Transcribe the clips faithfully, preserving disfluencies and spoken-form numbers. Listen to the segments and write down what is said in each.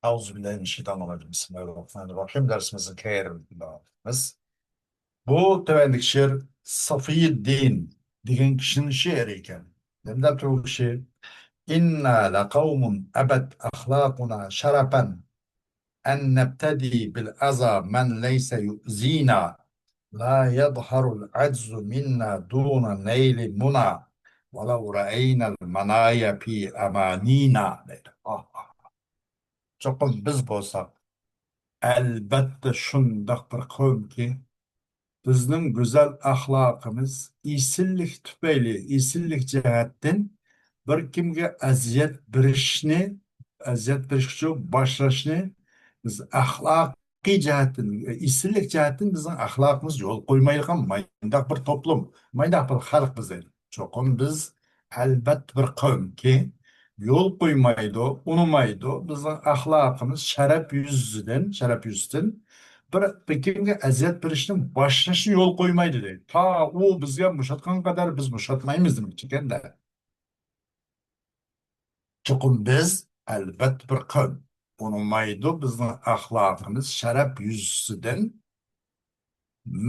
ئەئۇزۇ بىللاھى مىنەششەيتانىرراجىم. بىسمىللاھىرراھمانىرراھىم. دەرسىمىزنى كەيرىدىن داۋام قىلىمىز. بۇ تۆۋەندىكى شېئىر سافىيىددىن دېگەن كىشىنىڭ شېئىرى ئىكەن. نېمە دەپتۇ بۇ كىشى؟ إنا لقوم أبت أخلاقنا شرفا أن نبتدي بالأذى من ليس يؤذينا، لا يظهر العجز منا دون نيل منى، ولو رأينا المنايا في أمانينا دەيدۇ. ئاھ، ئاھ. چوقۇم بىز بولساق، ئەلبەتتە شۇنداق بىر قەۋمكى، بىزنىڭ گۈزەل ئەخلاقىمىز ئېسىللىك تۈپەيلى، ئېسىللىك جەھەتتىن بىر كىمگە ئەزىيەت بېرىشنى، ئەزىيەت بېرىش ئۈچۈن باشلاشنى بىز ئەخلاقىي جەھەتتىن، ئېسىللىك جەھەتتىن بىزنىڭ ئەخلاقىمىز يول قويمايدىغان مانداق بىر توپلۇم، مانداق بىر خەلق بىز. چوقۇم بىز ئەلبەتتە بىر قەۋمكى، يول قويمايدۇ، ئۇنىمايدۇ. بىزنىڭ ئەخلاقىمىز شەرەپ يۈزىسىدىن، شەرەپ يۈزىسىدىن بىر، بىر كىمگە ئەزىيەت بېرىشنى باشلىشىنى يول قويمايدۇ دەيدۇ. تا ئۇ بىزگە مۇشاتقان قەدەر بىز مۇشاتمايمىز دېمەكچى ئىكەن-دە. چوقۇم بىز ئەلبەتتە بىر قەۋم. ئۇنىمايدۇ، بىزنىڭ ئەخلاقىمىز شەرەپ يۈزىسىدىن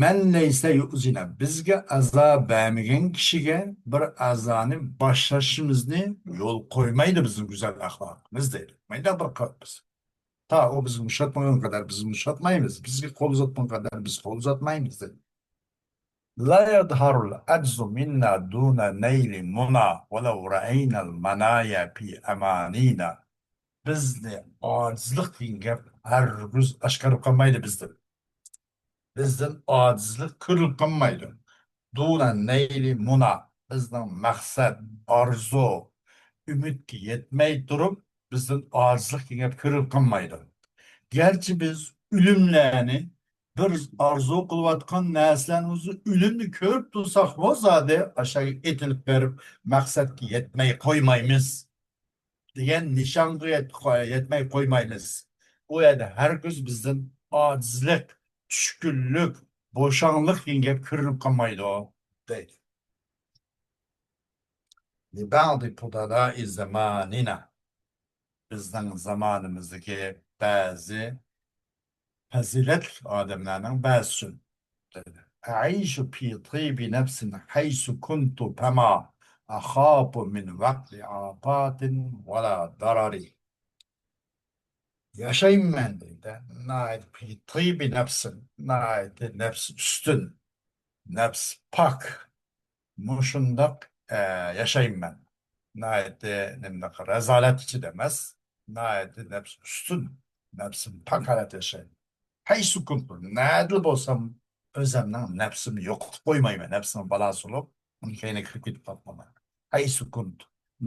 مەن لەيسە يۇزىنا، بىزگە ئەزا بەرمىگەن كىشىگە بىر ئەزانى باشلىشىمىزنى يول قويمايدۇ بىزنىڭ گۈزەل ئەخلاقىمىز دەيدۇ. مانداق بىر قەۋم بىز. تا ئۇ بىزگە مۇشاتمىغان قەدەر بىز مۇشاتمايمىز. بىزگە قول ئۇزاتمىغان قەدەر بىز قول ئۇزاتمايمىز دەيدۇ. لا يظهر العجز منا دون نيل منى ولو رأينا المنايا في أمانينا. بىزنى ئاجىزلىق دېگەن گەپ ھەرگىز ئاشكارىلىپ قالمايدۇ بىزدىن. بىزدىن ئاجىزلىق كۆرۈلۈپ قالمايدۇ. دون نيل منى، بىزنىڭ مەقسەت، ئارزۇ، ئۈمىدكە يەتمەي تۇرۇپ، بىزدىن ئاجىزلىق دېگەن گەپ كۆرۈلۈپ قالمايدۇ. گەرچە بىز ئۆلۈملەرنى، بىر ئارزۇ قىلىۋاتقان نەرسىلەرنى، ئۆزى ئۆلۈمنى كۆرۈپ تۇرساقمۇ، زادى ئاشۇ ئېتىلىپ بېرىپ، مەقسەتكە يەتمەي قويمايمىز. دېگەن نىشانغا يەت-، يەتمەي قويمايمىز. ئۇ يەردە ھەرگىز بىزدىن ئاجىزلىق، چۈشكۈنلۈك، بوشاڭلىق دېگەن گەپ كۆرۈنۈپ قالمايدۇ، دەيدۇ. لبعض فضلاء زماننا، بىزنىڭ زامانىمىزدىكى بەزى پەزىلەتلىك ئادەملەرنىڭ بەزىسى. أعيش في طيب نفس حيث كنت فما أخاف من وقع آفات ولا ضرر. ياشايمەن دەيدۇ. ناھايىتى في طيب نفس، ناھايىتى نەپسى ئۈستۈن، نەپسى پاك. مۇشۇنداق، ئە، ياشايمەن. ناھايىتى نېمىنداق رەزالەت ئىچىدە ئەمەس، ناھايىتى نەپسى ئۈستۈن، نەپسىم پاك ھالەتتە ياشايمەن. حيث كنت، نەدىلا بولسام، ئۆزۈمنىڭ نەپسىمنى يوقىتىپ قويمايمەن. نەپسىمنىڭ بالاسى بولۇپ، ئۇنىڭ كەينىگە كىرىپ كېتىپ قالمايمەن. حيث كنت،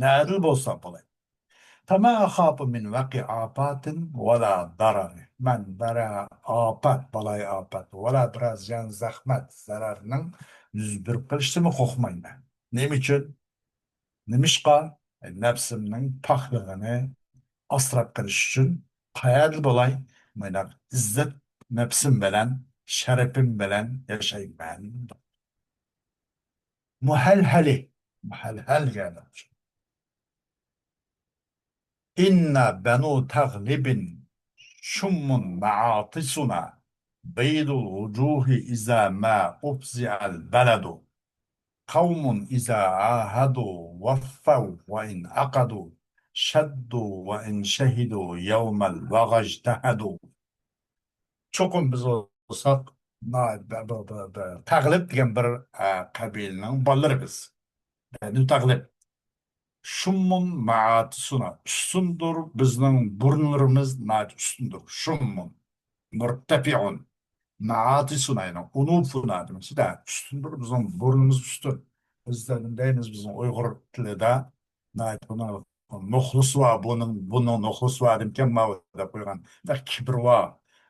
نەدىلا بولسام بولاي. فما أخاف من وقع آفات ولا ضرر. مەن بىرەر ئاپەت، بالايىئاپەت، ۋەلا بىرەر زىيان-زەخمەت، زەرەرنىڭ يۈز بېرىپ قېلىشىدىنمۇ قورقمايمەن. نېمە ئۈچۈن؟ نېمىشقا؟ نەپسىمنىڭ پاكلىقىنى ئاسراپ قېلىش ئۈچۈن، قەيەردىلا بولاي، مانداق ئىززەت نەپسىم بىلەن، شەرىپىم بىلەن ياشايمەن. مۇھەلھەلى، مۇھەلھەل دېگەن. إنا بنو تغلب شم معاطسنا، بيض الوجوه إذا ما أفزع البلد. قوم إذا عاهدوا وفوا وإن عقدوا شدوا وإن شهدوا يوم الوغى اجتهدوا. چوقۇم بىز بولساق، نا-، بە-، بە-، بە-، بە-، تەغلىب دېگەن بىر، ئە، قەبىلىنىڭ بالىلىرى بىز. بەنۇ تەغلىب. شۇممۇن مائاتىسۇنا. ئۈستۈندۇر، بىزنىڭ بۇرۇنلىرىمىز ناھايىتى ئۈستۈندۇر. شۇممۇن. مۇرتەفىئۇن. مائاتىسۇنا، يەنى ئۇنۇفۇنا دېمەكچىدە. ئۈستۈندۇر، بىزنىڭ بۇرنىمىز ئۈستۈن. بىز دەيمىز، بىزنىڭ ئۇيغۇر تىلىدا ناھايىتى بۇنىڭ نوخلىسى بار، بۇنىڭ، بۇنىڭ نوخلىسى بار دېمىكەن، ماۋۇ دەپ قويغان. بەك كىبىر بار،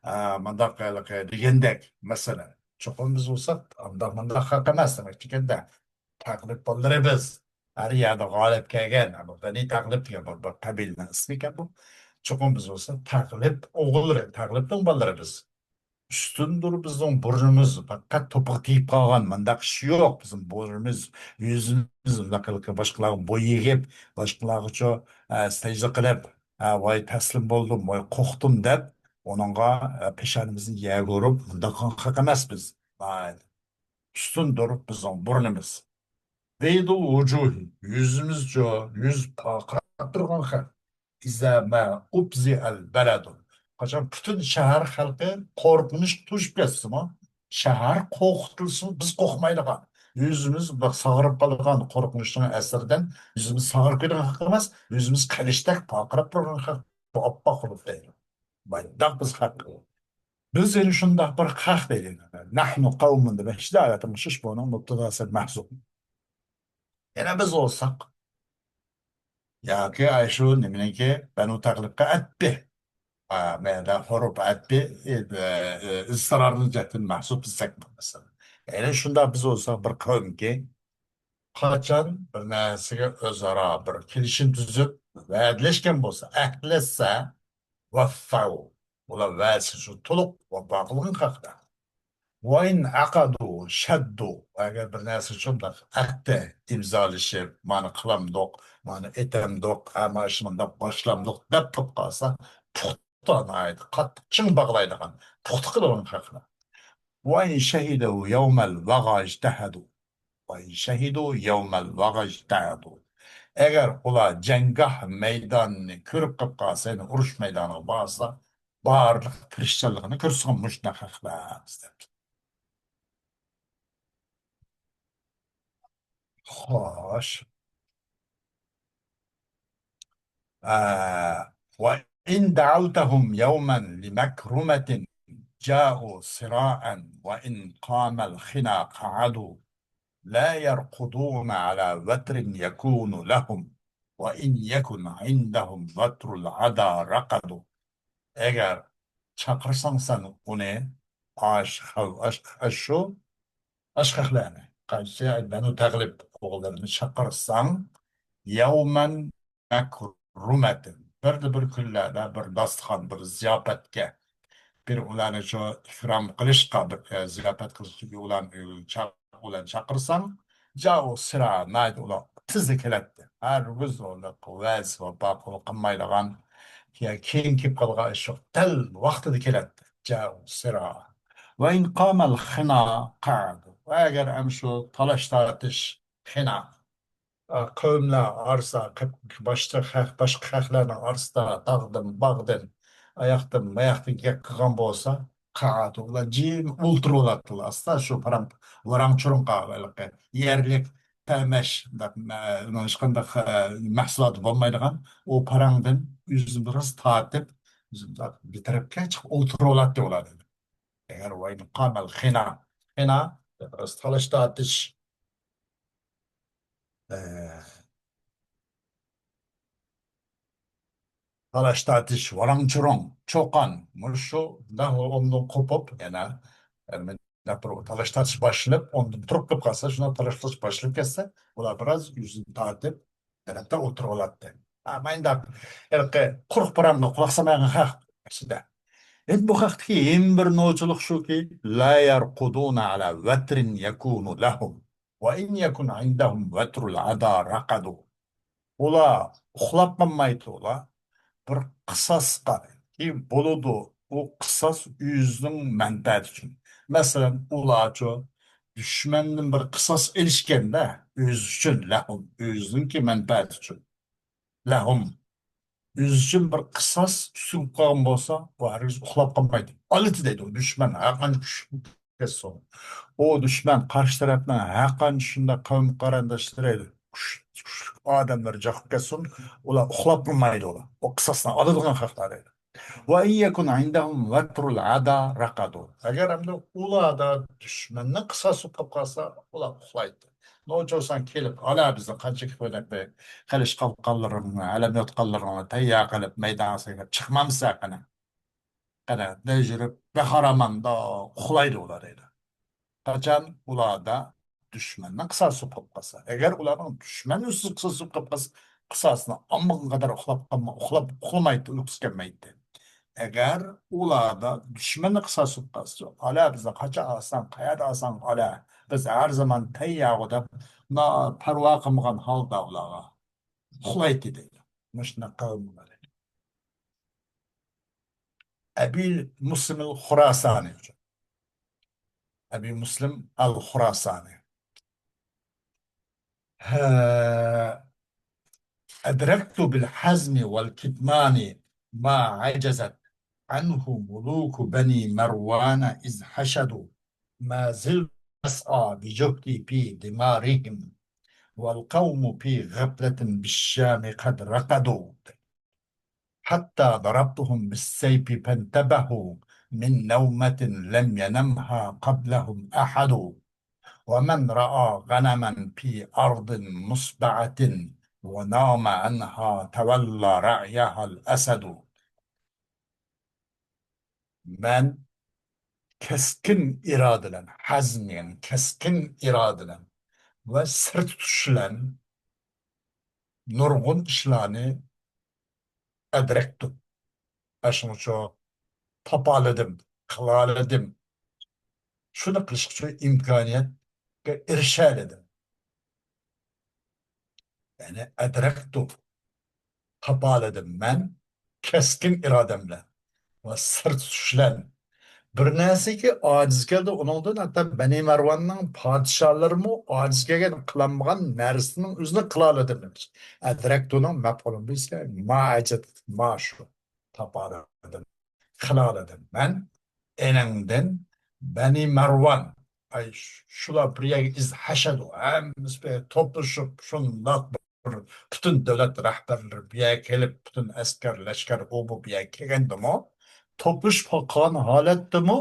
ئە، مۇنداق ھېلىقى دېگەندەك مەسىلە. چوقۇم بىز بولساق، ئانداق مۇنداق خەق ئەمەس دېمەكچىكەن-دە. تەغلىب بالىلىرى بىز. ھەر يەردە غالىب كەلگەن، بۇ بەنى تەغلىب دېگەن بىر، بىر قەبىلىنىڭ ئىسمى ئىكەن بۇ. چوقۇم بىز بولسا تەغلىب ئوغۇللىرى، تەغلىبنىڭ بالىلىرى بىز. ئۈستۈندۇر بىزنىڭ بۇرنىمىز، پەقەت توپىغا تېگىپ قالغان، مۇنداق ئىش يوق. بىزنىڭ بۇرنىمىز، يۈزىمىز مۇنداق قىلىپ باشقىلارغا بوي ئېگىپ، باشقىلارغىچۇ، ئە، سەجدە قىلىپ، ھە، ۋاي تەسلىم بولدۇم، ۋاي قورقتۇم دەپ، ئۇنىڭغا، ھە، پېشانىمىزنى يەرگە ئۇرۇپ، مۇنداق قىلغان خەق ئەمەس بىز. ئۇستۇندۇر بىزنىڭ بۇرنىمىز. بەيضۇل ۋۇجۇھى، يۈزىمىزچۇ، يۈز پارقىراپ تۇرغان خەق. ئىزا ما ئۇپزىئەل بەلەدۇ. قاچان پۈتۈن شەھەر خەلقى قورقۇنچقا توشۇپ كەتسىمۇ، شەھەر قورقۇتۇلسىمۇ، بىز قورقمايدىغان، يۈزىمىز بىر ساغىرىپ قالىدىغان قورقۇنچنىڭ ئەسىرىدىن يۈزىمىز ساغىرىپ كېتىدىغان خەق ئەمەس، يۈزىمىز قىلىچتەك پارقىراپ تۇرغان خەق، بۇ ئاپئاق بولۇپ دەيدۇ. مانداق بىز خەق. بىز يەنە شۇنداق بىر خەق دەيدۇ. نەھنۇ قەۋمۇن دېمەكچىدە، ئادەتتە مۇشۇ بۇنىڭ مۇبتىداسى مەھزۇپ. يەنە بىز بولساق، ياكى ئاي شۇ نېمىنىڭكى، بەنۇ تەغلىبقا ئەتپى. ئا، مەيلى ھۇرۇپ ئەتپى، ئى، ئى، ئىزتىرارنىڭ جەھەتتىن مەھسۇپ دېسەك، مەسىلەن. يەنە شۇنداق بىز بولساق بىر قەۋمكى، قاچان بىر نەرسىگە ئۆزئارا بىر كېلىشىم تۈزۈپ، ۋەدىلەشكەن بولسا، ئەھدلەشسە، ۋەففەۋ. ئۇلار ۋەدىسى شۇ تولۇق ۋەپا قىلغان خەقلەر. ۋەئىن ئەقەدۇ شەددۇ. ئەگەر بىر نەرسە شۇنداق ئەھدە ئىمزالىشىپ، مانا قىلامدۇق، مانا ئېتەمدۇق، ھە، مانا شۇنداق باشلامدۇق دەپ قىلىپ قالسا، پۇختا، ناھايىتى قاتتىق چىڭ باغلايدىغان، پۇختا قىلىدىغان خەقلەر. ۋەئىن شەھىدۇ يەۋمەل ۋەغاژتەھەدۇ. ۋەئىن شەھىدۇ يەۋمەل ۋەغاژتەھەدۇ. ئەگەر ئۇلار جەڭگاھ مەيدانىنى كۆرۈپ قېلىپ قالسا، يەنى ئۇرۇش مەيدانىغا بارسا، بارلىق تىرىشچانلىقىنى كۆرسىتىدىغان مۇشۇنداق خەقلەر دەپ. خوش. ئە، وَإِنْ دَعَوْتَهُمْ يَوْمًا لِمَكْرُمَةٍ جَاءُوا سِرَاعًا وَإِنْ قَامَ الْخِنَا قَعَدُوا لَا يَرْقُدُونَ عَلَى وَتْرٍ يَكُونُ لَهُمْ وَإِنْ يَكُنْ عِنْدَهُمْ وَتْرُ الْعَدَا رَقَدُوا. ئەگەر چاقىرساڭ سەن ئۇنى، ئاش-، ئاش-، ئاشۇ ئاشۇ خەقلەرنى، قايسى بەنۇ تەغلىب ئوغۇللىرىنى چاقىرساڭ، يَوْمًا مَكْرُمَةٍ، بىردە بىر كۈنلەردە بىر داستىخان، بىر زىياپەتكە، بىر ئۇلارنى شۇ ئىكرام قىلىشقا، بىر، ئە، زىياپەت قىلىشقا ئۇلارنى، ئۇلارنى چاقىرساڭ، جاءوا سراعا، ناھايىتى ئۇلار تېزلا كېلەتتى. ھەرگىز ئۇلار ۋەدىسى ۋاپا قىلمايدىغان، يا كېيىن كېلىپ قالغان ئىش يوق، دەل ۋاقتىدا كېلەتتى. جاءوا سراعا. وَإِنْ قَامَ الْخِنَا قَعَدُوا. ۋە ئەگەر ئەمما شۇ تالاش-تارتىش، خىنا، قەۋملەر ئارىسىدا، باشقا خەق، باشقا خەقلەرنىڭ ئارىسىدا تاغدىن، باغدىن، ئاياقتىن، ماياقتىن گەپ قىلغان بولسا، قەئەدۇ، ئۇلار جىم ئولتۇرۇۋالاتتىلا. ئاستا شۇ پاراڭ، ۋاراڭ-چۇرۇڭغا ھېلىقى يەرلىك پەمەش، مۇنداق، مە-، ھېچقانداق، ئە، مەھسۇلاتى بولمايدىغان ئۇ پاراڭدىن يۈزىنى بىراز تارتىپ، يۈزىنى تارتىپ بىر تەرەپكە چىقىپ ئولتۇرۇۋالاتتى ئۇلار. ئەگەر ۋايىن قامەل خىنا، خىنا، تالاش تارتىش، ئە، تالاش تارتىش، ۋاراڭ-چۇرۇڭ، چۇقان، مۇشۇ ئومدىن قوپۇپ، يەنە، ئە، مۇنداق بىر تالاش تارتىش باشلىنىپ، ئومدىن تۇرۇپ قېلىپ قالسا، شۇنداق تالاش تارتىش باشلىنىپ كەتسە، ئۇلار بىراز يۈزىنى تارتىپ، تەرەپتە ئولتۇرۇۋالاتتى. ھە، مانداق ھېلىقى قۇرۇق پاراڭغا قۇلاق سالمايدىغان خەق ئىچىدە. ئەمدى بۇ خەقتىكى يەنە بىر نوچىلىق شۇكى، لا يرقدون على وتر يكون لهم وإن يكن عندهم وتر العدا رقدوا. ئۇلار ئۇخلاپ قالمايدۇ، ئۇلار بىر قىساسقا، بولىدۇ، ئۇ قىساس ئۆزىنىڭ مەنپەئەتى ئۈچۈن. مەسىلەن، ئۇلارچۇ دۈشمەندىن بىر قىساس ئېلىشكەندە، ئۆزى ئۈچۈن، لەھۇم، ئۆزىنىڭكى مەنپەئەتى ئۈچۈن. لەھۇم. ئۆزى ئۈچۈن بىر قىساس ئۈستىگە قالغان بولسا، ئۇ ھەرگىز ئۇخلاپ قالمايدۇ. ئالىتى دەيدۇ، ئۇ دۈشمەن ھەرقانچە كۈچلۈك كەتسۇن. ئۇ دۈشمەن قارشى تەرەپنىڭ ھەرقانچە شۇنداق قەۋم قېرىنداشلىرى، كۈچ-، كۈچلۈك ئادەملىرى جىق بولۇپ كەتسۇن، ئۇلار ئۇخلاپ بولمايدۇ ئۇلار. ئۇ قىساسنى ئالىدىغان خەقلەر دەيدۇ. وإن يكن عندهم وتر العدا رقدوا. ئەگەر ئەمدى ئۇلاردا دۈشمەننىڭ قىساسى بولۇپ قالسا، ئۇلار ئۇخلايدۇ. نوچىسان كېلىپ، ئالا بىزنى قانچە كۆينەكنى قىلىش قالقانلىرىڭنى، ئەلەم يوتقانلىرىڭنى تەييار قىلىپ، مەيدانغا سەكرەپ چىقمامسەن قېنى؟ قېنى، دەيجۈرۈپ، بەخاراماندا ئۇخلايدۇ ئۇلار دەيدۇ. قاچان ئۇلاردا دۈشمەننىڭ قىساسى بولۇپ قالسا. ئەگەر ئۇلارنىڭ دۈشمەن ئۈستىدە قىساسى بولۇپ قالسا، قىساسىنى ئالمىغان قەدەر ئۇخلاپ قالما-، ئۇخلاپ، ئۇخلىمايتتى، ئۇيقۇسى كەلمەيتتى. ئەگەر ئۇلاردا دۈشمەننىڭ قىساسى بولۇپ قالسا، ئالا بىزنى قاچان ئالساڭ، قەيەردە ئالساڭ ئالا، بىز ھەر زامان تەييارغۇ دەپ، نا-، پەرۋا قىلمىغان ھالدا ئۇلارغا ئۇخلايتتى دەيدۇ. مۇشۇنداق قەۋم بار ئىدى. أبي مسلم الخراساني. أبي مسلم الخراساني. ها، أدركت بالحزم والكتمان ما عجزت عنه ملوك بني مروان إذ حشدوا. ما زلت أسعى بجهدي في دمارهم والقوم في غفلة بالشام قد رقدوا. حتى ضربتهم بالسيف فانتبهوا من نومة لم ينمها قبلهم أحد. ومن رأى غنما في أرض مصبعة ونام عنها تولى رعيها الأسد. مەن كەسكىن ئىرادە بىلەن، ھەزم دېگەن كەسكىن ئىرادە بىلەن ۋە سىر تۇتۇش بىلەن نۇرغۇن ئىشلارنى ئەدرەكتۇم. ئاشۇنىڭچۇ تاپالىدىم، قىلالىدىم. شۇنى قىلىشقىچۇ ئىمكانىيەتكە ئېرىشەلىدىم. يەنى ئەدرەكتۇ، تاپالىدىم مەن كەسكىن ئىرادەم بىلەن ۋە سىر تۇتۇش بىلەن. بىر نەرسىگە ئاجىز كەلدى ئۇنىڭدىن، ھەتتا بەنى مەرۋاننىڭ پادىشاھلىرىمۇ ئاجىز كەلگەن قىلالمىغان نەرسىنىڭ ئۆزىنى قىلالىدىم دېمەكچى. ئەدرەكتۇنىڭ مەپئۇلى بولسا ما ئەجەت، ما شۇ. تاپالىدىم، قىلالىدىم. مەن ئېنىڭدىن بەنى مەرۋان، ئاي، شۇلار بىر يەرگە ئىز ھەشەدۇ، ھەممىسى بىر يەرگە توپلىشىپ، شۇنداق بىر پۈتۈن دۆلەت رەھبەرلىرى بۇ يەرگە كېلىپ، پۈتۈن ئەسكەر، لەشكەر ئۇ بۇ بۇ يەرگە كەلگەندىمۇ، توپلىشىپ قالغان ھالەتتىمۇ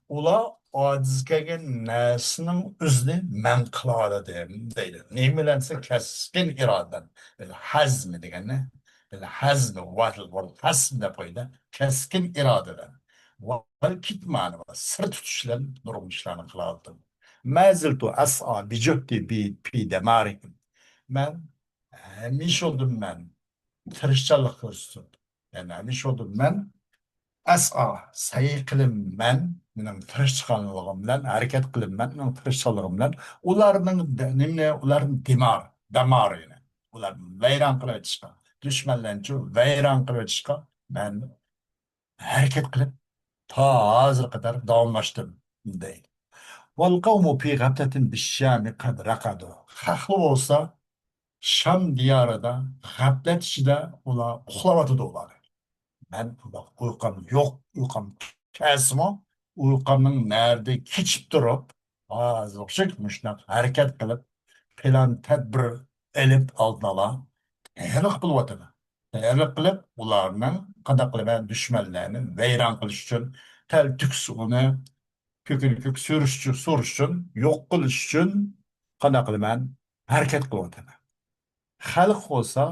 ئۇلار ئاجىز كەلگەن نەرسىنىڭ ئۆزىنى مەن قىلالىدىم دەيدۇ. نېمە بىلەن دېسە، كەسكىن ئىرادە بىلەن. ھەزم دېگەننى، ھەزم، ۋەل، ۋەل ھەزم دەپ قويدى. كەسكىن ئىرادە بىلەن. ۋەل كىتمان، سىر تۇتۇش بىلەن نۇرغۇن ئىشلارنى قىلالىدىم. ما زلت أسعى بجهدي في دمارهم. مەن ھەمىشە بولدۇم مەن تىرىشچانلىق كۆرسىتىپ. يەنى ھەمىشە بولدۇم مەن ئەسئا، سەي قىلىمەن، مېنىڭ تىرىشچانلىقىم بىلەن ھەرىكەت قىلىمەن، مېنىڭ تىرىشچانلىقىم بىلەن ئۇلارنىڭ دە-، نېمىنى، ئۇلارنىڭ دىمار، دامارىنى، ئۇلارنى ۋەيران قىلىۋېتىشقا، دۈشمەنلەرنى ۋەيران قىلىۋېتىشقا مەن ھەرىكەت قىلىپ، تا ھازىرغا قەدەر داۋاملاشتىم، دەيدۇ. والقوم في غفلة بالشام قد رقدوا. خەقلەر بولسا شام دىيارىدا غەپلەت ئىچىدە ئۇلار ئۇخلاۋاتىدۇ ئۇلار. مەن ئۇنداق ئۇيقۇم يوق، ئۇيقۇم كەلسىمۇ، ئۇيقۇمنىڭ نەرىدە كېچىپ تۇرۇپ، ھازىرغىچە مۇشۇنداق ھەرىكەت قىلىپ، پىلان تەدبىر ئېلىپ ئالدىن ئالا تەييارلىق قىلىۋاتىمەن. تەييارلىق قىلىپ، ئۇلارنىڭ قانداق قىلىمەن، دۈشمەنلەرنى ۋەيران قىلىش ئۈچۈن، تەلتۆكۈس ئۇنى كۆكىنى كۆك سۈرۈش ئۈچۈن، سۈرۈش ئۈچۈن، يوق قىلىش ئۈچۈن قانداق قىلىمەن، ھەرىكەت قىلىۋاتىمەن. خەلق بولسا،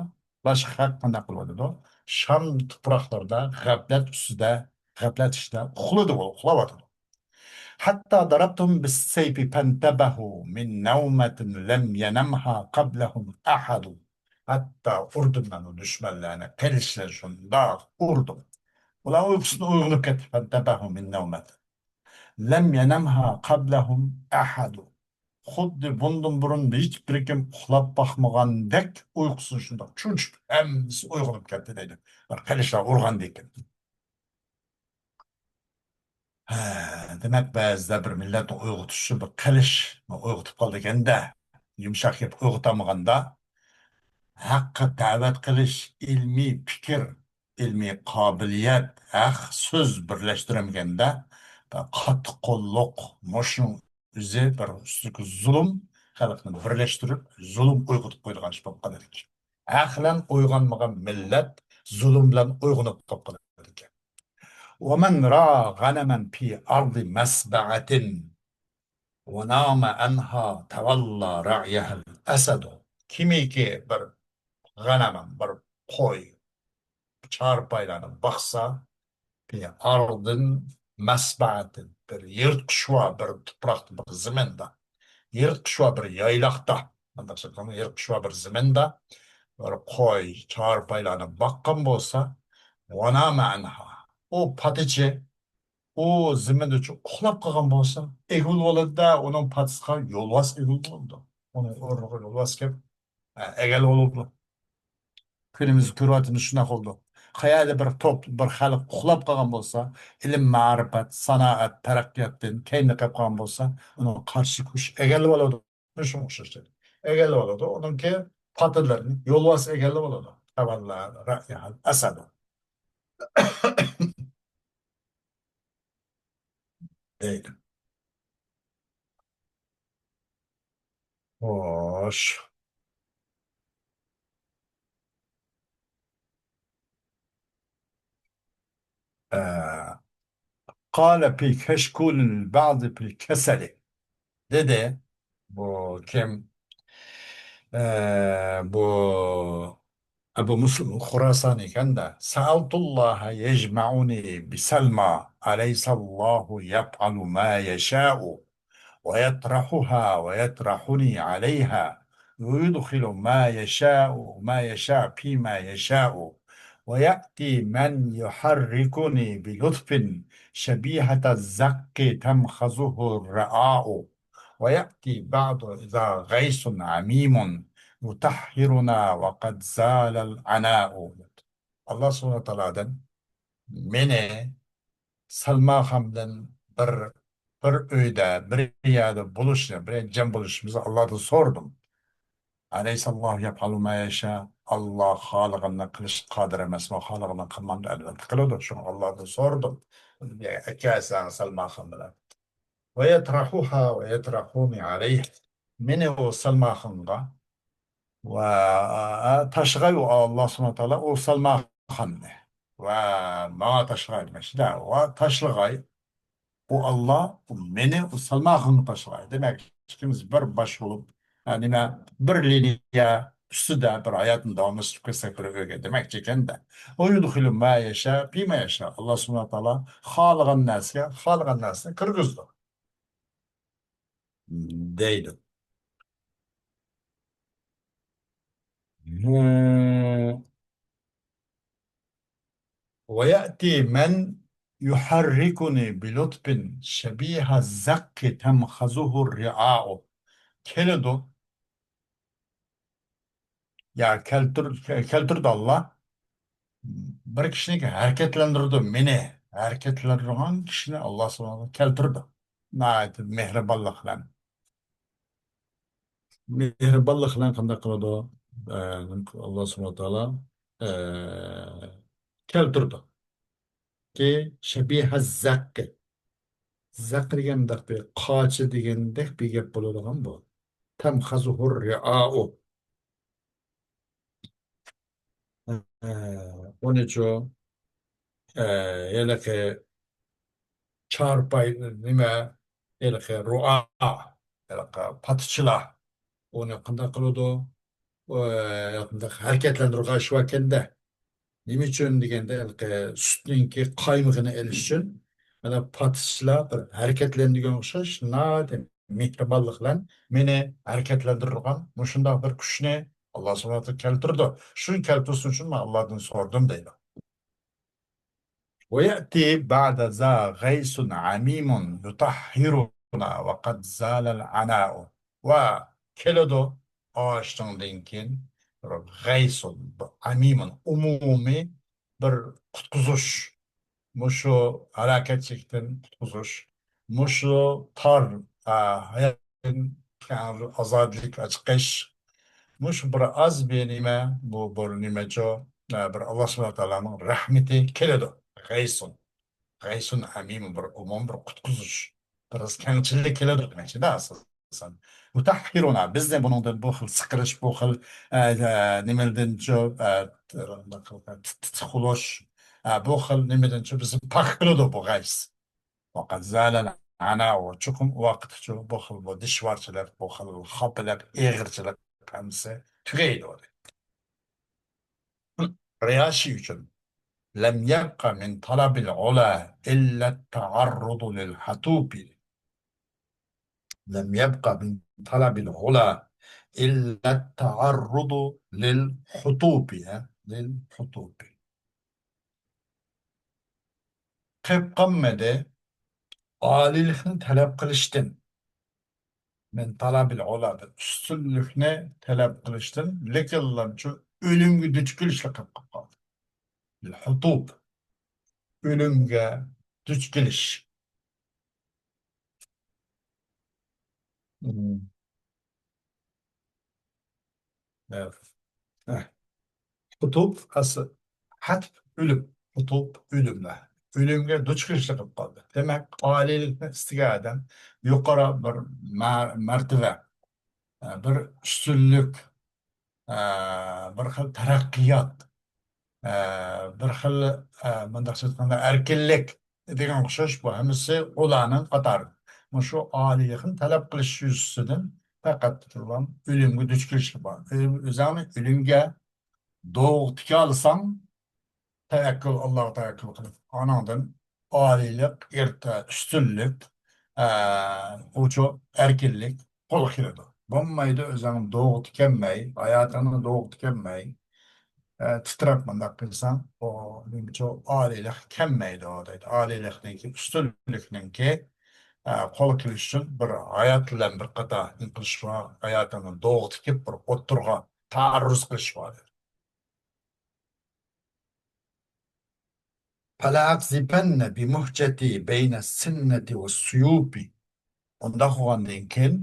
باشقا خەق قانداق قىلىۋاتىدۇ؟ شام تۇپراقلىرىدا غەپلەت ئۈستىدە، غەپلەت ئىچىدە ئۇخلىدى، ئۇخلاۋاتىدۇ. حتى ضربتهم بالسيف فانتبهوا من نومة لم ينمها قبلهم أحد. ھەتتا ئۇردۇم مەن ئۇ دۈشمەنلەرنى، قىلىچ بىلەن شۇنداق ئۇردۇم. ئۇلار ئۇيقۇسىدىن ئويغىنىپ كەتتى. فانتبهوا من نومة لم ينمها قبلهم أحد. خۇددى بۇندىن بۇرۇن ھېچ بىر كىم ئۇخلاپ باقمىغاندەك ئۇيقۇسىنى شۇنداق چۆچۈپ، ھەممىسى ئويغىنىپ كەتتى دەيدۇ. بىر قىلىچلار ئۇرغاندىكىن. ھە، دېمەك، بەزىدە بىر مىللەتنى ئويغىتىش ئۈچۈن بىر قىلىچ ئويغىتىپ قالىدىكەن-دە، يۇمشاق گەپ ئويغىتالمىغاندا، ھەققە دەۋەت قىلىش، ئىلمىي پىكىر، ئىلمىي قابىلىيەت، ھەق سۆز بىرلەشتۈرەلمىگەندە، قاتتىق قوللۇق، مۇشۇنىڭ ئۆزى بىر ئۈستىدىكى زۇلۇم، خەلقنى بىرلەشتۈرۈپ، زۇلۇم ئويغىتىپ قويىدىغان ئىش بولۇپ قالىدىكەن. ھەق بىلەن ئويغانمىغان مىللەت زۇلۇم بىلەن ئويغىنىپ قالىدىكەن. ومن رأى غنما في أرض مسبعة ونام عنها تولى رعيها الأسد. كىمكى بىر غەنەمەن، بىر قوي، چارپايلارنى باقسا، في أرض مسبعة، بىر يىرتقۇچ بار، بىر تۇپراقتا، بىر زېمىندا، يىرتقۇچ بار، بىر يايلاقتا، مۇنداق سۆزلىسەم، يىرتقۇچ بار، بىر زېمىندا بىر قوي، چارپايلارنى باققان بولسا، ونام عنها، ئۇ پاتىچى ئۇ زېمىندىچۇ ئۇخلاپ قالغان بولسا، ئىگە بولۇۋالىدۇ-دە، ئۇنىڭ پاتىسىغا يولۋاس ئىگە بولىدۇ. ئۇنىڭ ئورنىغا يولۋاس كېلىپ، ئە، ئەگەل بولىدۇ. كۈنىمىزدە كۆرۈۋاتىمىز، شۇنداق بولىدۇ. قەيەردە بىر توپ، بىر خەلق ئۇخلاپ قالغان بولسا، ئىلىم، مەرىپەت، سانائەت، تەرەققىياتتىن كەينىدە قېلىپ قالغان بولسا، ئۇنىڭ قارشى كۈچ ئەگەللىۋالىدۇ. شۇنىڭغا ئوخشاش. ئەگەللىۋالىدۇ. ئۇنىڭكى پاتىلىرىنى يولۋاس ئەگەللىۋالىدۇ. تەۋەللە رەئيەھەل ئەسەدۇ. دەيدۇ. خوش. ئە، قال في كشكول البعض في الكسل. دېدى. بۇ كىم؟ ئە، بۇ ئەبۇ مۇسلىم خۇراسانى ئىكەن-دە. سەئەلتۇللاھە يەجمەئۇنى بىسەلما، ئەلەيسەللاھۇ يەفئەلۇ ما يەشائۇ، ويطرحها ويطرحني عليها، ويدخل ما يشاء، ما يشاء فيما يشاء، ويأتي من يحركني بلطف، شبيهة الزق تمخزه الرعاء، ويأتي بعد إذا غيث عميم يطهرنا وقد زال العناء. ئاللا سۇبھانەھۇ ۋە تائالادىن مېنى سەلماخان بىلەن بىر، بىر ئۆيدە، بىر يەردە بولۇشنى، بىر يەردە جەم بولۇشىمىزنى ئاللادىن سورىدىم. ئەلەيسەللاھۇ يەپئەلۇ ما يەشا، ئاللا خالىغىنىنى قىلىشقا قادىر ئەمەسمۇ؟ خالىغىنىنى قىلمامدۇ؟ ئەلۋەتتە قىلىدۇ. شۇڭا ئاللادىن سورىدىم. ئەكەلسەڭ سەلماخان بىلەن. ۋە يەترەھۇھا ۋە يەترەھۇنى ئەلەيھ. مېنى ئۇ سەلماخانغا ۋە تاشلىغاي ئۇ ئاللا سۇبھانەھۇ ۋە تائالا ئۇ سەلماخاننى. ۋە ماڭا تاشلىغاي دېمەكچىدە. ۋە تاشلىغاي ئۇ ئاللا مېنى ئۇ سەلماخانغا تاشلىغاي. دېمەك، ئىككىمىز بىر باش بولۇپ، ھە، نېمە، بىر لىنىيە ئۈستىدە بىر ھاياتنى داۋاملاشتۇرۇپ كەتسەك بىر ئۆيگە دېمەكچى ئىكەندە. ۋە يۇدخىلۇ ما يەشا فىما يەشا. ئاللا سۇبھانەھۇ ۋە تائالا خالىغان نەرسىگە خالىغان نەرسىنى كىرگۈزىدۇ. دەيدۇ. ھە. ويأتي من يحركني بلطف شبيه الزق تمخزه الرعاء. كېلىدۇ. يا كەلتۈر-، كەلتۈردى ئاللا. بىر كىشىنى ھەرىكەتلەندۈرىدۇ، مېنى ھەرىكەتلەندۈرىدىغان كىشىنى ئاللا سۇبھانەھۇ ۋە تائالا كەلتۈردى. ناھايىتى مېھرىبانلىق بىلەن. مېھرىبانلىق بىلەن قانداق قىلىدۇ؟ ئە، ئاللا سۇبھانەھۇ ۋە تائالا، ئە، كەلتۈردى. كى شەبىھە زەققى. زەق دېگەن مۇنداق بىر قاچا دېگەندەك بىر گەپ بولىدىغان بۇ. تەمخەزۇھۇر رىئائۇ. ئە، ئۇنىچۇ، ئە، ھېلىقى چارپاي، نېمە، ھېلىقى رۇئا، ھېلىقى پاتىچىلار. ئۇنى قانداق قىلىدۇ؟ ئۇ، ھېلىقى ھەرىكەتلەندۈرگەن ئىش باركەندە. نېمە ئۈچۈن دېگەندە، ھېلىقى سۈتنىڭكى قايمىقىنى ئېلىش ئۈچۈن، مانا پاتىچىلار بىر ھەرىكەتلەندۈرگەن ئوخشاش، ناھايىتى مېھرىبانلىق بىلەن مېنى ھەرىكەتلەندۈرىدىغان مۇشۇنداق بىر كۈچنى ئاللا سۇبھانەھۇ ۋە تائالا كەلتۈرىدۇ. شۇنى كەلتۈرسۇن ئۈچۈن مەن ئاللادىن سورىدىم دەيدۇ. ويأتي بعد ذا غيث عميم يطهرنا وقد زال العناء. ۋە كېلىدۇ ئاشۇنىڭدىن كېيىن بىر غەيسۇن، بىر ئەمىمۇن، ئومۇمىي بىر قۇتقۇزۇش، مۇشۇ ھالاكەتچىلىكتىن قۇتقۇزۇش، مۇشۇ تار، ئا، ھاياتتىن كەڭ ئازادىلىككە چىقىش، مۇشۇ بىر ئاز بىر نېمە، بۇ بىر نېمەچۇ، ئا، بىر ئاللا سۇبھانەھۇ ۋە تائالانىڭ رەھمىتى كېلىدۇ. غەيسۇن. غەيسۇن ئەمىم، بىر ئومۇم، بىر قۇتقۇزۇش. بىر كەڭچىلىك كېلىدۇ دېمەكچىدە ئاساسەن. مۇتەھھىرۇنا، بىزنى بۇنىڭدىن، بۇ خىل سىقىرىش، بۇ خىل، ئە، ئە، نېمىدىنچۇ، ئە، تىتىق بولۇش، ئە، بۇ خىل نېمىدىنچۇ بىزنى پاك قىلىدۇ بۇ غەيس. ۋەقەد زالەل ئەناۋۇ، چوقۇم ئۇ ۋاقىتتىچۇ بۇ خىل بۇ دىشۋارچىلىق، بۇ خىل خاپىلىق، ئېغىرچىلىق ھەممىسى تۈگەيدۇ. رىياشى ئۈچۈن. لم يبق من طلب العلا إلا التعرض للحتوب. لم يبق من طلب العلا إلا التعرض للحتوب، ھە؟ للحتوب. قېلىپ قالمىدى ئالىيلىقنى تەلەپ قىلىشتىن. من طلب العلا، بىر ئۈستۈنلۈكنى تەلەپ قىلىشتىن، لېكىنلارچۇ ئۆلۈمگە دۇچ كېلىشلىك قېلىپ قالدى. ھۇتۇب، ئۆلۈمگە دۇچ كېلىش. ھۇتۇب، ئەسلى ھەتپ، ئۆلۈم. ھۇتۇب، ئۆلۈملەر. ئۆلۈمگە دۇچ كېلىشلىك بولۇپ قالدى. دېمەك، ئالىيلىكنى ئىستىگەن ئادەم يۇقىرى بىر مە-، مەرتىۋە، بىر ئۈستۈنلۈك، بىر خىل تەرەققىيات، بىر خىل، مۇنداقچە ئېيتقاندا، ئەركىنلىك دېگەن ئوخشاش، بۇ ھەممىسى ئۇلارنىڭ قاتارىدا. مۇشۇ ئالىيلىقنى تەلەپ قىلىش يۈزىسىدىن پەقەت ئۆلۈمگە دۇچ كېلىشلىك بار. ئۆزۈڭنى ئۆلۈمگە دوغا تىكەلىسەڭ، تەۋەككۈل، ئاللاغا تەۋەككۈل قىلىپ، ئاناڭدىن ئالىيلىق، ئىرتە، ئۈستۈنلۈك، ئە، ئۇچۇر، ئەركىنلىك قولغا كېلىدۇ. بولمايدۇ، ئۆزۈڭ دوغا تىكەلمەي، ھاياتىڭنى دوغا تىكەلمەي، ئە، تىترەپ مۇنداق قىلساڭ، ئۇ نېمىچۇ ئالىيلىق كەلمەيدۇ دەيدۇ. ئالىيلىقنىڭكى، ئۈستۈنلۈكنىڭكى، ئە، قولغا كېلىش ئۈچۈن بىر ھايات بىلەن بىر قاتار نېمە قىلىش بار، ھاياتىڭنى دوغا تىكىپ، بىر ئوتتۇرىغا تەئەررۇز قىلىش بار. فلأقذفن بمهجتي بين السنة والسيوف. ئۇنداق بولغاندىن كېيىن،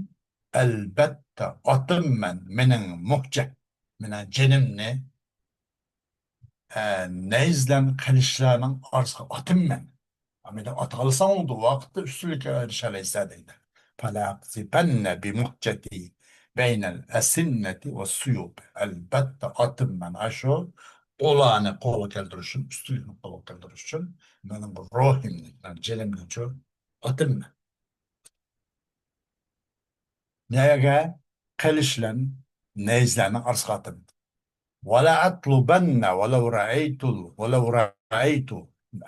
ئەلبەتتە، ئاتىمەن مېنىڭ مۇھجە، مېنىڭ جېنىمنى، ئە، نەيزىلەرنىڭ، قىلىچلارنىڭ ئارىسىغا ئاتىمەن. ئەمدى ئاتالىساڭ، ئۇ ۋاقىتتا ئۈستۈنلۈككە ئېرىشەلەيسەن دەيدۇ. فلأقذفن بمهجتي بين الأسنة والسيوف. ئەلبەتتە، ئاتىمەن. ئاشۇ ئۇلارنى قولغا كەلتۈرۈش ئۈچۈن، ئۈستۈنلۈكنى قولغا كەلتۈرۈش ئۈچۈن مېنىڭ روھۇمنى، مېنىڭ جېنىمنى شۇ ئاتىمەن. نەگە؟ قىلىچلارنى، نەيزىلەرنى ئارىسىغا ئاتىمەن. ولأطلبن ولو رأيت، ولو رأيت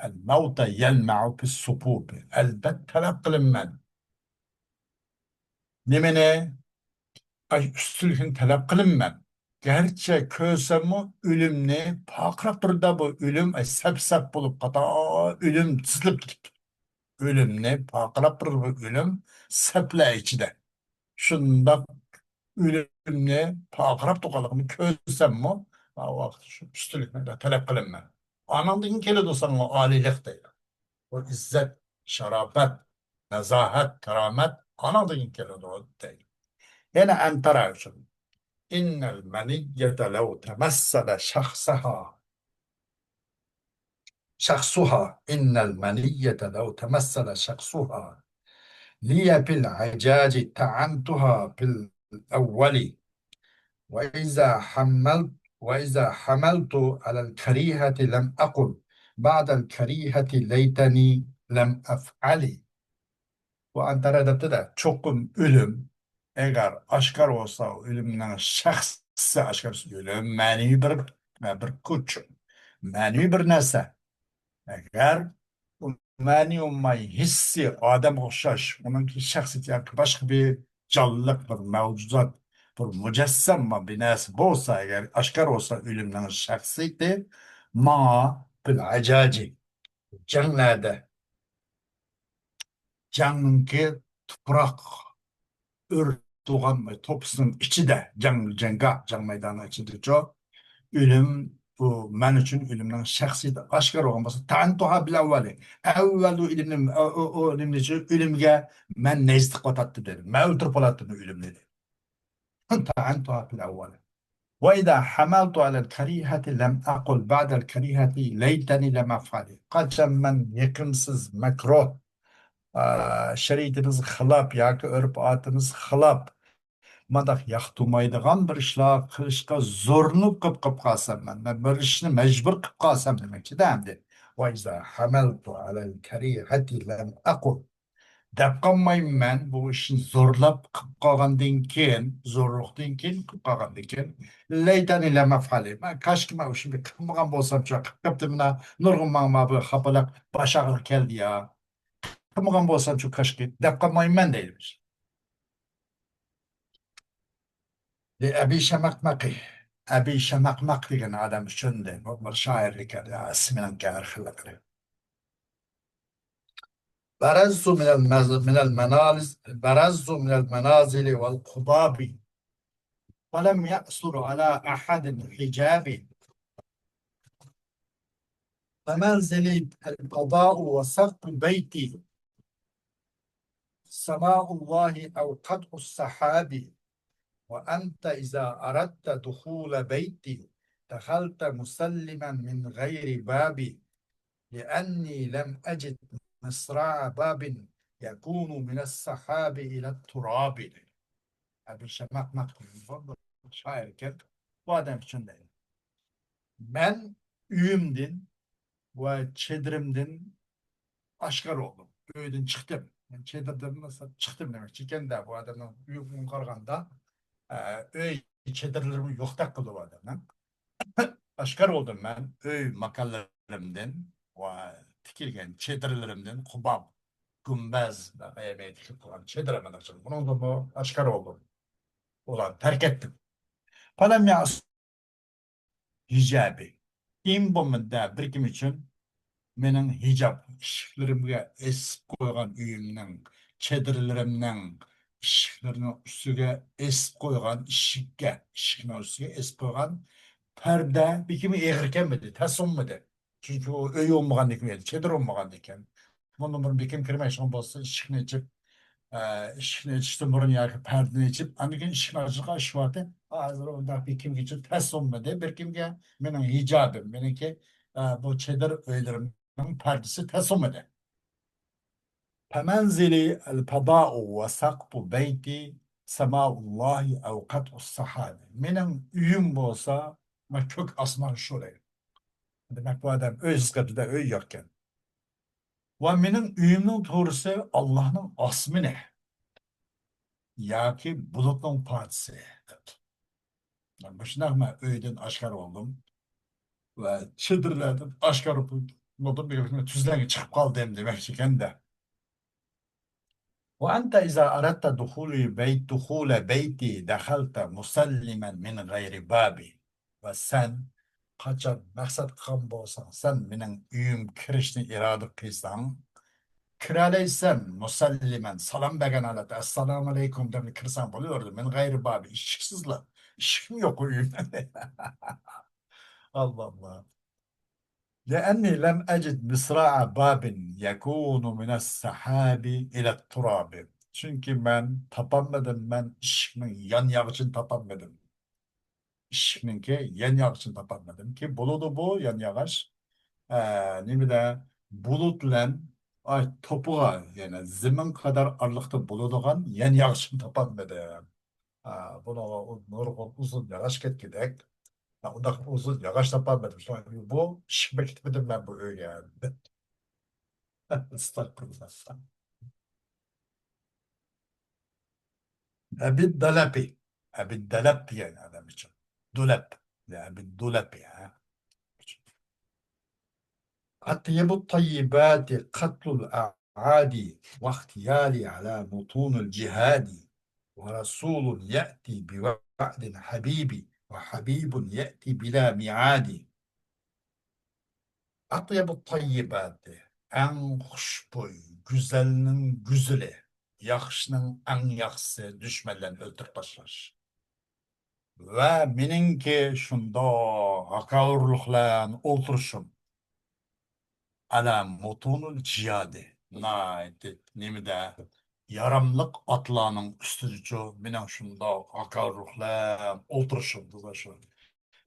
الموت يلمع في الصفوف. ئەلبەت، تەلەپ قىلىمەن. نېمىنى؟ ئاي، ئۈستۈنلۈكنى تەلەپ قىلىمەن. گەرچە كۆرسەممۇ ئۆلۈمنى پارقىراپ تۇرىدۇ، بۇ ئۆلۈم، ئاي، سەپ-سەپ بولۇپ، قاتار ئۆلۈم تىزىلىپ كېتىپتۇ. ئۆلۈمنى پارقىراپ تۇرىدۇ، بۇ ئۆلۈم سەپلەر ئىچىدە. شۇنداق ئۆلۈمنى پارقىراپ تۇرغانلىقىنى كۆرسەممۇ، ئا، ۋاقىت شۇ ئۈستۈنلۈكنى تەلەپ قىلىمەن. ئاناڭدىن كېلىدۇ ساڭا ئالىيلىق دەيدۇ. بۇ ئىززەت، شاراپەت، نازاھەت، كارامەت ئاناڭدىن كېلىدۇ دەيدۇ. يەنە ئەنتارا ئۈچۈن. إن المنية لو تمثل شخصها شخصها، إن المنية لو تمثل شخصها لي في العجاج طعنتها في الأول، وإذا حملت، وإذا حملت على الكريهة لم أقل بعد الكريهة ليتني لم أفعل. بۇ ئەنتارا دەپتۇ-دە، چوقۇم ئۆلۈم، ئەگەر ئاشكارا بولسا، ئۆلۈمنىڭ شەخسى ئاشكارا بولسا، ئۆلۈم مەنىۋى بىر، بىر كۈچ، مەنىۋى بىر نەرسە. ئەگەر ئۇ مەنىۋى بولماي، ھېسسىي ئادەمگە ئوخشاش، ئۇنىڭكى شەخسىيىتى ياكى باشقا بىر جانلىق، بىر مەۋجۇدات، بىر مۇجەسسەم بىر نەرسە بولسا، ئەگەر ئاشكارا بولسا ئۆلۈمنىڭ شەخسىيىتى، ماڭا بىل ئەجاجى، جەڭلەردە، جەڭنىڭكى تۇپراق ئۆرە تۇرغان توپىسىنىڭ ئىچىدە، جەڭ، جەڭگاھ، جەڭ مەيدانىنىڭ ئىچىدىچۇ، ئۆلۈم، بۇ مەن ئۈچۈن ئۆلۈمنىڭ شەخسىيىتى ئاشكارا بولغان بولسا، تەئەنتۇھا بىل ئەۋۋەلى. ئەۋۋەل ئۇ ئۆلۈمنى، ئۇ، ئۇ، ئۇ ئۆلۈمنى ئۆلۈمگە مەن نەيزە تىقىۋاتاتتىم دېدى. مەن ئۆلتۈرۈپ بولاتتىم ئۆلۈمنى دېدى. تەئەنتۇھا بىل ئەۋۋەلى. وإذا حملت على الكريهة لم أقل بعد الكريهة ليتني لم أفعل. قاچان مەن يېقىمسىز، مەكروھ، ئا، شەرىئىتىمىزگە خىلاپ ياكى ئۆرپ-ئادىتىمىزگە خىلاپ، مانداق ياقتۇرمايدىغان بىر ئىشلار قىلىشقا زورلىنىپ قىلىپ، قىلىپ قالسام مەن، مەن بىر ئىشنى مەجبۇر قىلىپ قالسام دېمەكچىدە ئەمدى. وإذا حملت على الكريهة لم أقل. دەپ قالمايمەن، بۇ ئىشنى زورلاپ قىلىپ قالغاندىن كېيىن، زورلۇقتىن كېيىن قىلىپ قالغاندىن كېيىن، لەيتەنى لەم ئەفئەلى، مەن كاشكى مەن ئۇ ئىشنى قىلمىغان بولسامچۇ، قىلىپ قېپتىمىنا، نۇرغۇن ماڭا بۇ خاپىلىق، باش ئاغرىق كەلدى يا، قىلمىغان بولسامچۇ كاشكى، دەپ قالمايمەن دەيدۇ. لە ئەبى شەمەقمەقى، ئەبى شەمەقمەق دېگەن ئادەم ئۈچۈن دەيدۇ، بۇ بىر شائىرلىك ئىسمىنىڭ ھەر خىللىقى. برزت من المز-، من المنازل، برزت من المنازل والقباب، ولم يأثر على أحد حجابي. فمنزلي الفضاء وسقف بيتي سماء الله أو قطع السحاب. وأنت إذا أردت دخول بيتي دخلت مسلما من غير باب، لأني لم أجد مصراع باب يكون من السحاب إلى التراب. ئەبۇشەمەخ مەخمۇر شائىر ئىكەن. بۇ ئادەم ئۈچۈن دەيدۇ. مەن ئۆيۈمدىن ۋە چېدىرىمدىن ئاشكارا بولدۇم. ئۆيدىن چىقتىم. يەنى چېدىردىن چىقتىم دېمەكچى ئىكەن-دە، بۇ ئادەمنىڭ ئۆيىگە قارىغاندا، ئە، ئۆي چېدىرلىرىمۇ يوقتەك قىلدى بۇ ئادەمنىڭ. ئاشكارا بولدۇم مەن ئۆي ماكانلىرىمدىن ۋە تىكىلگەن چېدىرلىرىمدىن، قۇباب، گۈمبەز، تىكىپ قويغان چېدىر، مانا شۇ. بۇنىڭدىنمۇ ئاشكارا بولدۇم. ئۇلارنى تەرك ئەتتىم. فلم يعص ھىجابى. كېيىن بولمىدى بىر كىم ئۈچۈن مېنىڭ ھىجاب ئىشىكلىرىمگە ئېسىپ قويغان ئۆيۈمنىڭ، چېدىرلىرىمنىڭ ئىشىكلىرىنىڭ ئۈستىگە ئېسىپ قويغان ئىشىككە، ئىشىكنىڭ ئۈستىگە ئېسىپ قويغان پەردە بىر كىمگە ئېغىر كەلمىدى، تەس ئۇنمىدى. چۈنكى ئۇ ئۆي بولمىغاندىكىن، چېدىر بولمىغاندىكىن. مۇندىن بۇرۇن بىر كىم كىرمەيدىغان بولسا، ئىشىكنى ئېچىپ، ئە، ئىشىكنى ئېچىشتىن بۇرۇن ياكى پەردىنى ئېچىپ، ئاندىن كېيىن ئىشىكنى ئاچىدىغان ئىش بارتى. ھازىر ئۇنداق بىر كىمگىچە تەس ئۇنمىدى. بىر كىمگە مېنىڭ ھىجابىم، مېنىڭكى، ئە، بۇ چېدىر ئۆيلىرىمنىڭ پەردىسى تەس ئۇنمىدى. فمنزلي الفضاء وسقف بيتي سماء الله أو قطع السحاب. مېنىڭ ئۆيۈم بولسا، مانا كۆك ئاسمان شۇ دەيدۇ. دېمەك، بۇ ئادەم ئۆي سىقىپىدا ئۆي يوقكەن. ۋە مېنىڭ ئۆيۈمنىڭ تورىسى ئاللاھنىڭ ئاسمىنى ياكى بۇلۇتنىڭ پارچىسى. مۇشۇنداق مەن ئۆيدىن ئاشكارا بولدۇم ۋە چېدىرلاردىن ئاشكارا بولدۇم، بىر تۈزلەڭگە چىقىپ قالدىم دېمەكچىكەن-دە. وأنت إذا أردت دخول بيت، دخول بيتي دخلت مسلما من غير باب. ۋە سەن قاچان مەقسەت قىلغان بولساڭ، سەن مېنىڭ ئۆيۈمگە كىرىشنى ئىرادە قىلساڭ، كىرەلەيسەن مۇسەللىمەن، سالام بەرگەن ھالەتتە، ئەسسالامۇئەلەيكۇم دەپ كىرسەڭ بولۇۋېرىدۇ. من غير باب، ئىشىكسىزلا، ئىشىكمۇ يوق ئۆيۈمنىڭ. ئاللا ئاللا. لأني لم أجد مصراع باب يكون من السحاب إلى التراب. چۈنكى مەن تاپالمىدىم، مەن ئىشىكنىڭ يان ياغىچىنى تاپالمىدىم. ئىشىكنىڭكى يان ياغىچىنى تاپالمىدىم. كېيىن بولىدۇ بۇ يان ياغاچ. ئە، نېمىدە، بۇلۇت بىلەن ئاي توپىغا، يەنى زېمىن قەدەر ئارىلىقتا بولىدىغان يان ياغىچىنى تاپالمىدىم. ئا، بۇنىڭغا ئۇ نۇرغۇن ئۇزۇن ياغاچ كەتكۈدەك. ھە، ئۇنداق ئۇزۇن ياغاچ تاپالمىدىم. شۇڭا بۇ ئىشىك بېكىتىپ بېرىدىم مەن بۇ ئۆيگە. ئەستەغپىرۇللا. ئەبىد دەلەپى. ئەبىد دەلەپ دېگەن ئادەم ئۈچۈن. دۇلەپ. يا ئەبىد دۇلەپى، ھە. أطيب الطيبات قتل الأعادي، واغتيالي على متون الجهاد، ورسول يأتي بوعد حبيبي، وحبيب يأتي بلا ميعاد. أطيب الطيبات، ئەڭ خۇشبۇي، گۈزەلنىڭ گۈزىلى، ياخشىنىڭ ئەڭ ياخشىسى، دۈشمەنلەرنى ئۆلتۈرۈپ تاشلاش. ۋە مېنىڭكى شۇنداق ھاكاۋۇرلۇق بىلەن ئولتۇرۇشۇم. ئەلە مۇتۇنۇل جىيادى. ناھايىتى نېمىدە، ياراملىق ئاتلارنىڭ ئۈستىدىچۇ مېنىڭ شۇنداق ھاكاۋۇرلۇق بىلەن ئولتۇرۇشۇم، دېدى شۇ.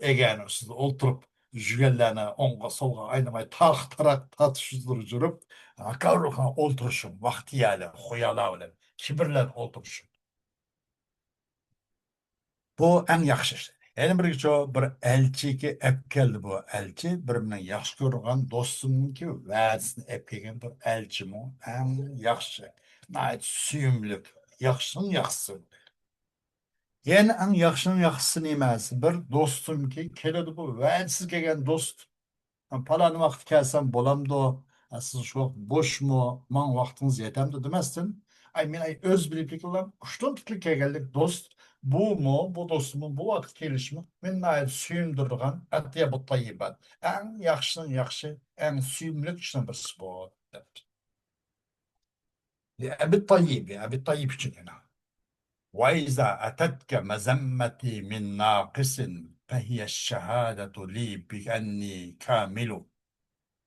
ئەگەرنىڭ ئۈستىدە ئولتۇرۇپ، يۈگەنلەرنى ئوڭغا سولغا ئايلىماي، تاق تاراق تارتىشىپ يۈرۈپ، ھاكاۋۇرلۇق بىلەن ئولتۇرۇشۇم، ۋەختىيەلى، خۇيالا بىلەن، كىبىر بىلەن ئولتۇرۇشۇم. بۇ ئەڭ ياخشى ئىش. يەنە بىرگىچۇ بىر ئەلچىكى ئەپ كەلدى بۇ ئەلچى. بىر مېنىڭ ياخشى كۆرىدىغان دوستۇمنىڭكى ۋەدىسىنى ئەپ كەلگەن بىر ئەلچىمۇ ئەڭ ياخشى. ناھايىتى سۆيۈملۈك، ياخشىنىڭ ياخشىسى. يەنە ئەڭ ياخشىنىڭ ياخشىسى نېمە دېسە، بىر دوستۇمكى كېلىدۇ، بۇ ۋەدىسىز كەلگەن دوست. پالان ۋاقىت كەلسەم بولامدۇ؟ ئە، سىز شۇ ۋاقىت بوشمۇ؟ ماڭا ۋاقتىڭىز يېتەمدۇ دېمەستىن، ئاي، مەن، ئاي، ئۆز بىلىپلىكىم بىلەن ئۇشتۇمتۇتلا كەلگەنلىك دوست، بۇمۇ، بۇ دوستۇممۇ بۇ ۋاقىت كېلىشىمۇ مېنى ناھايىتى سۆيۈندۈرىدىغان، ئەتىيەبۇت تەييىبات، ئەڭ ياخشىنىڭ ياخشى، ئەڭ سۆيۈملۈك ئىشنىڭ بىرسى بۇ، دەپتۇ. لأبي الطيب، ئەبى تەييىب ئۈچۈن يەنە. وإذا أتتك مذمتي من ناقص فهي الشهادة لي بأني كامل.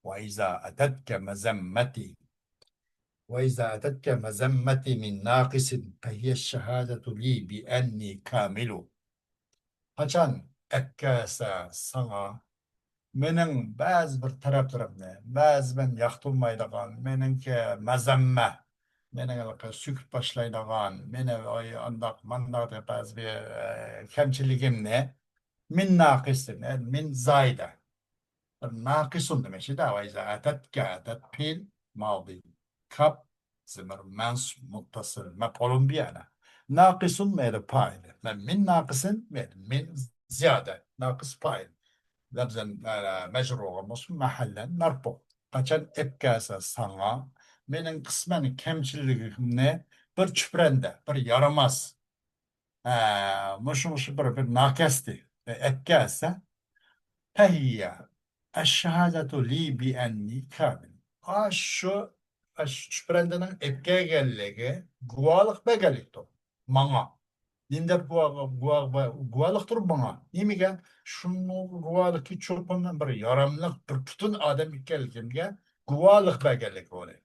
وإذا أتتك مذمتي، وإذا أتتك مذمتي من ناقص فهي الشهادة لي بأني كامل. قاچان ئەپكەلسە ساڭا مېنىڭ بەزى بىر تەرەپلىرىمنى، بەزى مەن ياقتۇرمايدىغان، مېنىڭكى مەزەممە، مېنىڭ ھېلىقى سۆكۈپ باشلايدىغان، مېنى ئاي ئانداق مانداق دەپ بەزى بىر، ئە، كەمچىلىكىمنى، من ناقص، من زائدە. بىر ناقىسۇن دېمەكچىدە، ۋە ئىزا ئەتەتكە، ئەتەت پېئىل ماضى، كاپ زىمىر مەنسۇب مۇتتەسىل، مەپئۇلۇن بىھى ئەنە. ناقىسۇن مەيلى پائىلى. مەن من ناقىسىن مەيلى من زىيادە. ناقىس پائىل. لەفزەن، ئە، مەجرۇر بولغان بولسۇن، مەھەللەن مەرپۇ. قاچان ئەپكەلسە ساڭا، مېنىڭ قىسمەن كەمچىلىكىمنى بىر چۈپرەندە، بىر يارىماس، ئە، مۇشۇ، مۇشۇ بىر، بىر ناكەستى ئەپكەلسە، فەھىيە ئەششاھادەتۇ لى بىئەننى كامىل. ئاشۇ، ئاشۇ چۈپرەندىنىڭ ئەپكەلگەنلىكى گۇۋاھلىق بەرگەنلىكتۇر ماڭا. نېمە دەپ گۇۋاھ، گۇۋاھ، گۇۋاھلىقتۇر ماڭا. نېمىگە؟ شۇنىڭغا گۇۋاھلىقكى چوقۇم مەن بىر ياراملىق، بىر پۈتۈن ئادەم ئىكەنلىكىمگە گۇۋاھلىق بەرگەنلىك بولدى.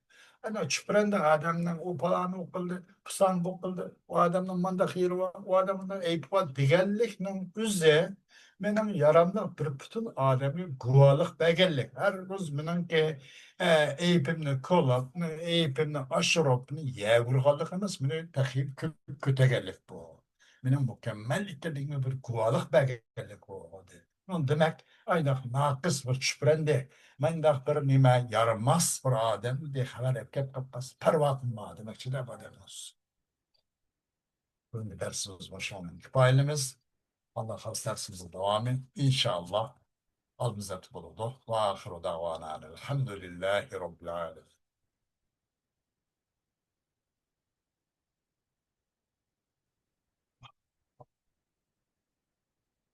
ئەنە چۈپرەندە ئادەمنىڭ ئۇ پالانى ئۇ قىلدى، پۇسان بۇ قىلدى، ئۇ ئادەمنىڭ مانداق يېرى بار، ئۇ ئادەمنىڭ ئەيىبى بار دېگەنلىكنىڭ ئۆزى مېنىڭ ياراملىق بىر پۈتۈن ئادەمگە گۇۋاھلىق بەرگەنلىك. ھەر روز مېنىڭكى، ئە، ئەيىبىمنى كولاپ، ئەيىبىمنى ئاشۇرۇپ، مېنى يەۋۇرغانلىق ئەمەس، مېنى تېخى كۆ-، كۆتەرگەنلىك بۇ. مېنىڭ مۇكەممەل ئىكەنلىكىمگە بىر گۇۋاھلىق بەرگەنلىك بولدى. دېمەك، ئاينداق ناقىس بىر چۈپرەندە، مانداق بىر نېمە يارىماس بىر ئادەم بىخەۋەر ئەپكەپ قاپقاس، پەرۋا قىلما دېمەكچىدە بۇ ئادەمنىڭ. بۈگۈنكى دەرسىمىز مۇشۇنىڭ بىلەن كۇپايىلىمىز. ئاللا خالىسا دەرسىمىزنىڭ داۋامى ئىنشائاللا ئالدىمىزدا بولىدۇ. ۋە ئاخىرۇ دەۋانا ئەلھەمدۇلىللاھى رەببىل ئالەمىن.